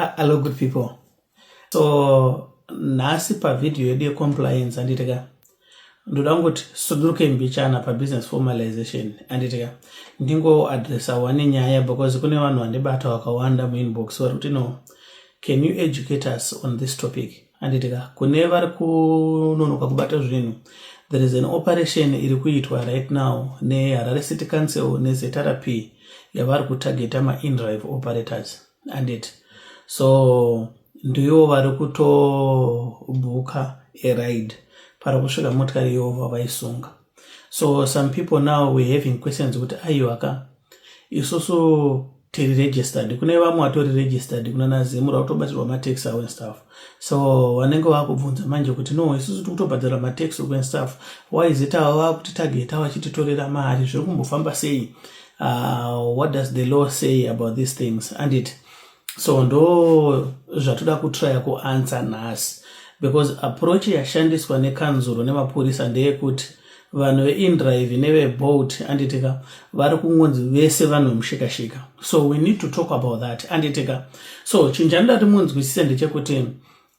Hello, good people. So nhasi pavhidhiyo yedu yecompliance, handiti ka, ndoda kungoti suduruke mbichana pabusiness formalization, handiti ka. Ndingoadresa one nyaya because kune vanhu vandibata vakawanda muinbox vari kuti, "No, can you educate us on this topic?" Handiti ka, kune vari kunonoka kubata zvinhu, there is an operation iri kuitwa right now neHarare City Council neZRP yavari kutargeta maindrive operators, anditi. So ndivo vari kutobhuka aride pari kusvika motikari yova vaisunga. So some people now we having questions kuti, "Aiwa ka, isusu tiri registered." Kune vamwe vatori registered kuna naZimura, kutobatirwa matax avo and stuff. So vanenge vakubvunza manje kuti, "No, isusu tiri kutobhadhara matax uku and stuff. Why is it ava vakutitageta vachititorera mari? Zviri kumbofamba sei? What does the law say about these things?" Anditi. So ndo zvatoda kutrya kuanswer nhasi because approach yashandiswa nekanzuro nemapurisa ndeyekuti vanhu veindrive neveBolt, handiti ka, vari kungonzi vese vanhu vemushikashika. So we need to talk about that, handiti ka. So chinhu chandinoda kuti munzwisise ndechekuti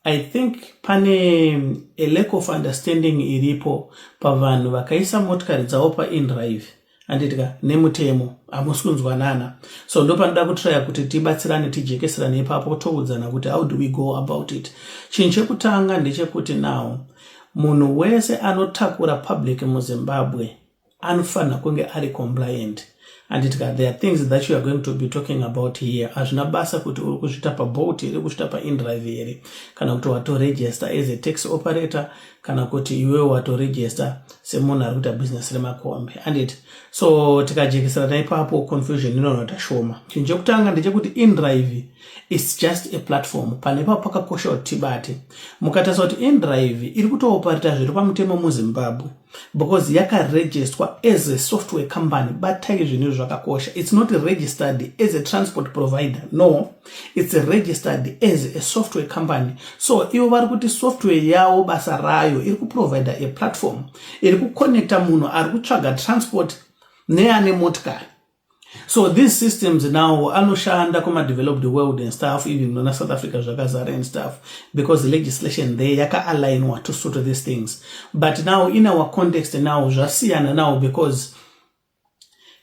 I think pane a lack of understanding iripo pavanhu vakaisa motikari dzavo paindrive, handiti ka, nemutemo hamusi kunzwanana. So ndo panoda kutrya kuti tibatsirane, tijekeserane ipapo, toudzana kuti how do we go about it. Chinhu chekutanga ndechekuti now munhu wese anotakura public muZimbabwe anofanira kunge ari compliant, handiti ka. There are things that you are going to be talking about here. Hazvina basa kuti uri kuzviita paBolt here, kuzviita paindrive here, kana kuti watoregister as a taxi operator, kana kuti iwewe watoregister semunhu ari kuita bhizinesi remakombi, anditi. So tikajekesera ipapo, confusion inonoita shoma. Chinhu chekutanga ndechekuti indrive is just a platform. Pane ipapo pakakosha kuti tibate. Mukatarisa kuti indrive iri kutooparata zviri pamutemo muZimbabwe because yakaregisterwa as a software company. Batai zvinhu izvi, zvakakosha. It's not registered as a transport provider. No, it's registered as a software company. So ivo vari kuti software yavo, basa rayo iri kuprovida a platform iri kuconnecta munhu ari kutsvaga transport neane motikari. So these systems now anoshanda kuma-developed world and stuff, even nona South Africa zvakazara and stuff, because the legislation there yakaalignwa to sort these things. But now in our context now zvasiyana now because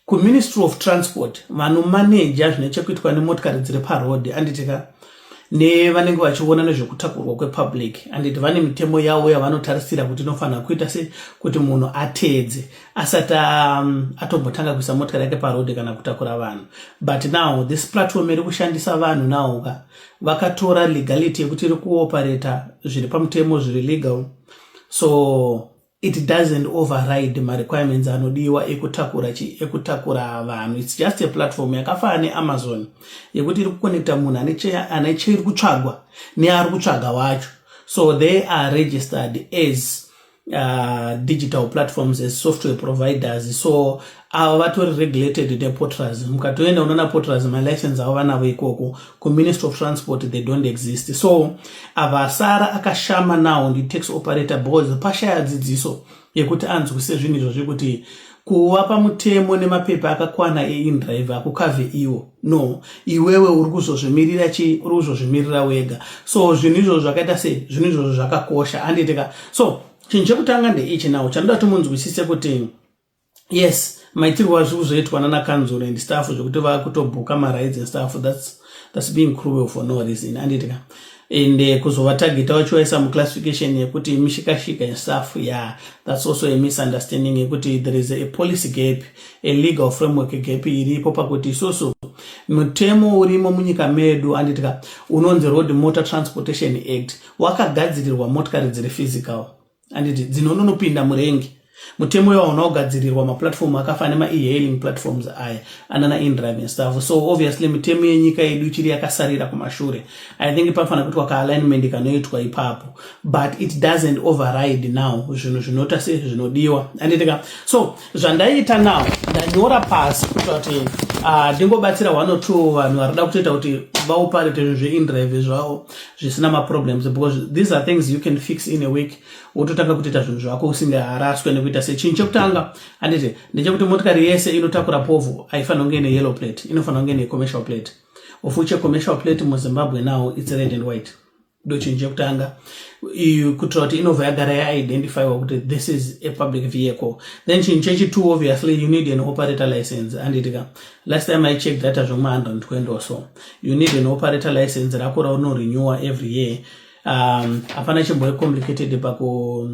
kuMinistry of Transport vanomaneja zvine chekuitwa nemotikari dziri paroad, handiti ka, nevanenge vachiona nezvekutakurwa kwepublic, anditi, vane mitemo yavo yavanotarisira kuti inofanira kuita se kuti munhu ateedze asati atombotanga kuisa motikari yake paroad kana kutakura vanhu. But now this platform iri kushandisa vanhu now ka, vakatora legality yekuti iri kuoperata zviri pamutemo, zviri legal. So it doesn't override marequirements anodiwa ekutakura chi ekutakura vanhu. It's just a platform yakafanana neAmazon yekuti iri kuconnecta munhu ane cheiri kutsvagwa neari kutsvaga wacho. So they are registered as digital platforms, as software providers. So ava vatori regulated nePOTRAZ. Mukatoenda unoona POTRAZ, malicense avo vanavo ikoko. KuMinistry of Transport they don't exist. So avasara akashama now nditaxi operator because pashaya dzidziso yekuti anzwise zvinhu izvo zvekuti kuva pamutemo nemapepa akakwana eindrive akukavhe iwo. No, iwewe uri kuzozvimirira chi uri kuzozvimirira wega. So zvinhu izvozvo zvakaita sei, zvinhu izvozvo zvakakosha, handiti ka. So chinhu chekutanga ndeichi nawo chanoda kuti munzwisise kuti yes, maitirwo azviri kuzoitwa nana kanzuro and stuff zvekuti vakutobhuka marides and stuff, that's being cruel for no reason, handiti ka. And kuzovatageta vachivaisa muclassification yekuti mishikashika and stuff, yeah, that's also a misunderstanding yekuti there is a policy gap, a legal framework gap iripo pakuti isusu mutemo urimo munyika medu, handiti ka, unonzi Road Motor Transportation Act, wakagadzirirwa motikari dziri physical, handiti, dzinononopinda murengi. Mutemo iwa hauna kugadzirirwa maplatform akafanana nema-e-hailing platforms aya anana indrive and stuff. So obviously mitemo yenyika yedu ichiri yakasarira kumashure. I think panofanira kuitwa kaalignment kanoitwa ipapo, but it doesn't override now zvinhu zvinoita sezvinodiwa, handiti ka. So zvandaita now, ndanyora pasi kuitira kuti ndingobatsira one or two vanhu varida kutoita kuti vaoperate zvinhu zveindrive zvavo zvisina maproblems, because these are things you can fix in a week, wototanga kutoita zvinhu zvako usingaharaswe nekuita se. Chinhu chekutanga, handiti, ndechekuti motikari yese inotakura povho haifanira kunge ine yellow plate, inofanira kunge ine commercial plate. Of which a commercial plate muZimbabwe now, it's red and white. Ndo chinhu chekutanga, kuitira kuti inobva yagara yaidentifyiwa kuti this is a public vehicle. Then chinhu chechi2, obviously you need an operator license, anditika? Last time I checked data, zvomwe 120 or so. You need an operator license rako raunorenewa every year. Hapana chimbori complicated paku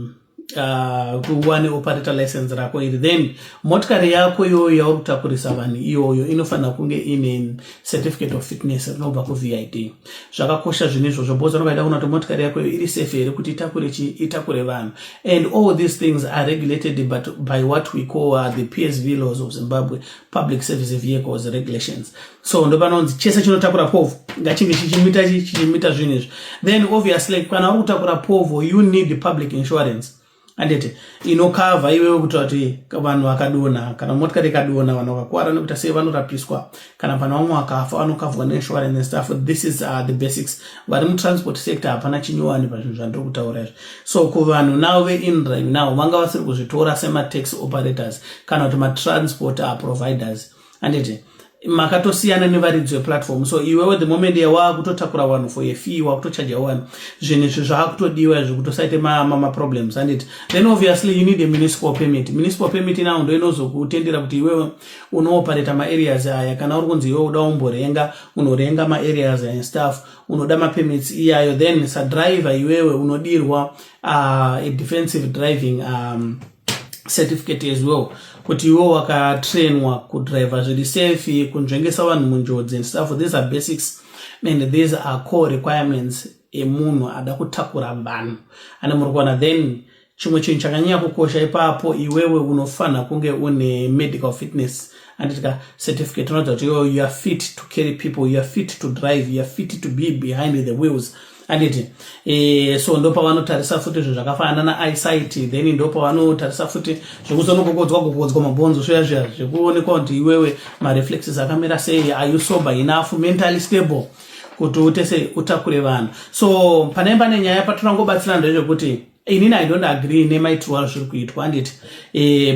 uwane operator license rako iri. Then motikari yako iyoyo yauri kutakurisa vanhu iyoyo inofanira kunge ine certificate of fitness rinobva kuVID. Zvakakosha zvinhu izvozvo because vanovaida kuona kuti motikari yako iyo iri safe here kuti itakure chi itakure vanhu. And all these things are regulated but by what we call the PSV laws of Zimbabwe, Public Service Vehicles Regulations. So ndo panonzi chese chinotakura povho ngachinge chichimita zvinhu izvi. Then obviously kana uri kutakura povho, you need public insurance, anditi, inokavha iwewe kuitira kuti vanhu vakadonha, kana motikari ikadonha, vanhu vakakwara nekuita sei, vanorapiswa. Kana pana vamwe vakafa, vanokavhwa neinsurance and stuff. This is the basics. Vari mutransport sector, hapana chinyowani pazvinhu zvandiri kutaura izvi. So kuvanhu now veindrive now, vanga vasiri kuzvitora semataxi operators kana kuti matransport providers, anditi? Makatosiyana nevaridzi veplatform. So iwewe, the moment yawakutotakura vanhu for a fee, wakutochaja vanhu, zvinhu izvi zvaakutodiwa izvi kuti usaite maproblems, anditi? Then obviously you need a municipal permit. Municipal permit now ndo inozokutendera kuti iwewe unooperata maareas aya. Kana uri kunzi iwe uda umborenga, unorenga maareas and stuff, unoda mapermits iyayo. Then sadriver iwewe unodirwa a defensive driving certificate as well, kuti iwe wakatrainwa kudriva zviri safe, kunzvengesa vanhu munjodzi and stuff. These are basics and these are core requirements emunhu ada kutakura vanhu, ane muri kuona. Then chimwe chinhu chakanyanya kukosha ipapo, iwewe unofanira kunge une medical fitness, anditika, certificate unoratidza kuti iwewe you are fit to carry people, you are fit to drive, you are fit to be behind the wheels, anditi? So ndopavanotarisa futi zvinhu zvakafanana naeyesight. Then ndopavanotarisa futi zvekuzonogogodzwa gogodzwa mabhonzo zviya zviya, zvekuonekwa kuti iwewe mareflexes akamira sei, are you sober enough, mentally stable kuti ute sei, utakure vanhu. So pane pane nyaya patirangobatsira ndezvekuti inini I don't agree nemaitirwo azviri kuitwa, anditi?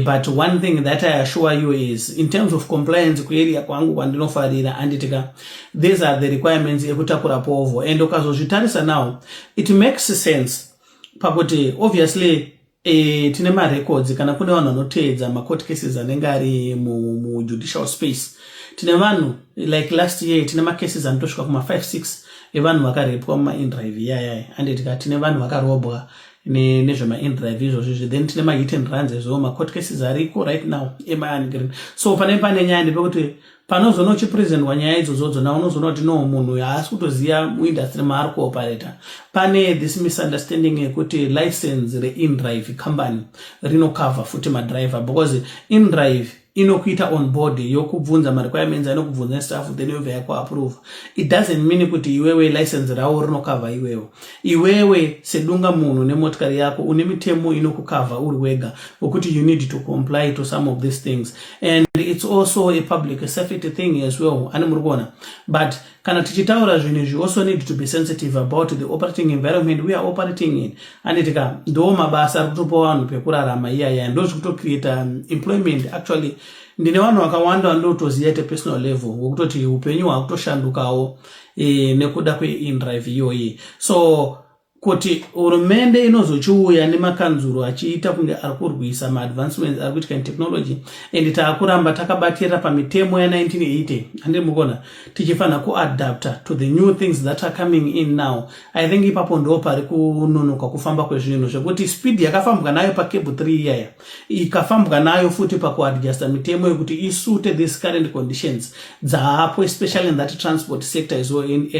But one thing that I assure you is, in terms of compliance, kuarea kwangu kwandinofarira, anditika, these are the requirements ekutakura povho. And ukazozvitarisa now, it makes sense pakuti obviously tine marecords. Kana kune vanhu vanoteedza macourt cases anenge ari mujudicial space, tine vanhu like last year tine macases anotosvika kuma5 6 evanhu vakarepwa mumaindrive iyayaya, anditika? Tine vanhu vakarobwa nezvemaindrive izvozvo izvi. Then tine mahit and runs ezvo, macourt cases ariko right now emaangreen. So pane nyaya ndepekuti panozoona uchipresentwa nyaya idzodzo, na unozoona kuti no, munhu haasi kutoziva muindustry maari kuoperata. Pane this misunderstanding yekuti license reindrive company rinokavha futi madriver, because indrive inokuita on board, yokubvunza marequirements ainokubvunza stuff, then yobva yakuapprove. It doesn't mean kuti iwewe license ravo rinokavha iwewe. Iwewe sedunga munhu nemotikari yako, une mitemo inokukavha uri wega wekuti you need to comply to some of these things. And it's also a public safety thing as well, ane muri kuona. But kana tichitaura zvinhu izvi, also need to be sensitive about the operating environment we are operating in, anditika? Ndo mabasa ari kutopa vanhu pekurarama iyaya, ndo zvekutocreata employment. Actually, ndine vanhu vakawanda vandotoziva at a personal level wekutoti upenyu hwakutoshandukawo nekuda kweindrive iyoyi. So kuti hurumende inozochiuya nemakanzuro achiita kunge ari kurwisa maadvancements ari kuitika in technology, and taakuramba takabatira pamitemo ya1980, handiri mukuona, tichifanira kuadapta to the new things that are coming in now. I think ipapo ndo pari kunonoka kufamba kwezvinhu, zvekuti speed yakafambwa nayo paCAB 3 iyaya ikafambwa nayo futi pakuadjusta mitemo yekuti isuite these current conditions dzaapo, especially in that transport sector as well and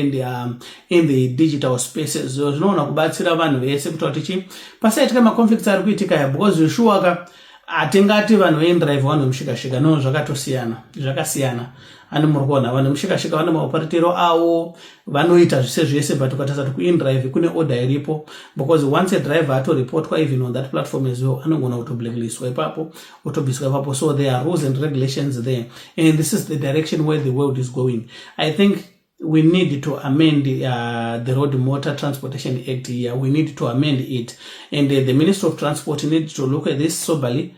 in the digital spaces, zvinoona kubatsira vanhu vese kuita kuti chi pasaitika maconflicts ari kuitika ya, because sure ka, hatingati vanhu veindrive vanhu vemushikashika. No, zvakatosiyana, zvakasiyana, ani muri kuona. Vanhu vemushikashika vane maoperatero avo, vanoita zvise zvese, but ukatarisa kuti kuindrive kune order iripo, because once a driver atoripotwa even on that platform as well, anogona kutoblacklistwa ipapo, otobviswa ipapo. So there are rules and regulations there, and this is the direction where the world is going. I think we need to amend the Road Motor Transportation Act here. We need to amend it, and the Minister of Transport needs to look at this soberly.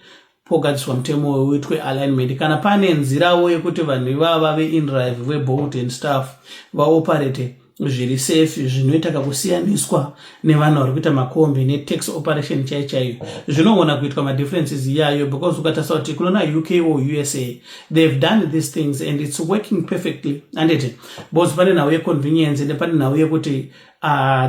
Pogadziriswa mutemo, uitwe alignment. Kana pane nzirawo yekuti vanhu ivava veindrive, veBolt and stuff vaoperate zviri safe, zvinoita kakusiyaniswa nevanhu vari kuita makombi netax operation chaiyo chaiyo, zvinogona kuitwa madifferences iyayo, because ukatarisa kuti kunona UK or USA, they've done these things and it's working perfectly, anditi? Because pane nhau yeconvenience, ende pane nhau yekuti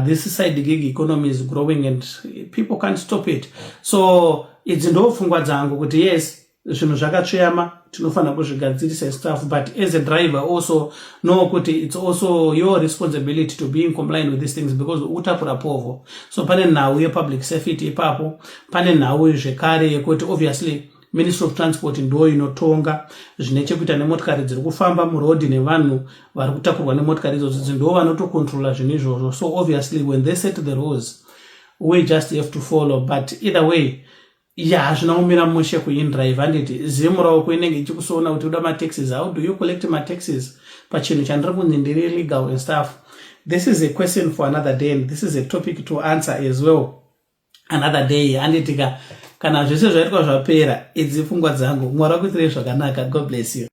this side gig economy is growing and people can't stop it. So idzi ndo pfungwa dzangu kuti yes, zvinhu zvakatsveyama, tinofanira kuzvigadzirisa stuff, but as a driver also know kuti it's also your responsibility to be in compliant with these things, because utakura povho. So pane nhau yepublic safety ipapo, pane nhau zvekare yekuti obviously Ministry of Transport ndo inotonga zvine chekuita nemotikari dziri kufamba murodhi nevanhu vari kutakurwa nemotikari idzodzo, ndo vanotocontrola zvinhu izvozvo. So obviously when they set the rules, we just have to follow. But either way, ya, hazvina kumira mushe kuindrive, handiti? ZIMRA inenge ichikusoona kuti uda mataxes. How do you collect mataxes pachinhu chandiri kunzi ndiri legal and stuff? This is a question for another day and this is a topic to answer as well another day, handitika? Kana zvese zvaitwa zvapera, idzi pfungwa dzangu. Mwari akuitirei zvakanaka. God bless you.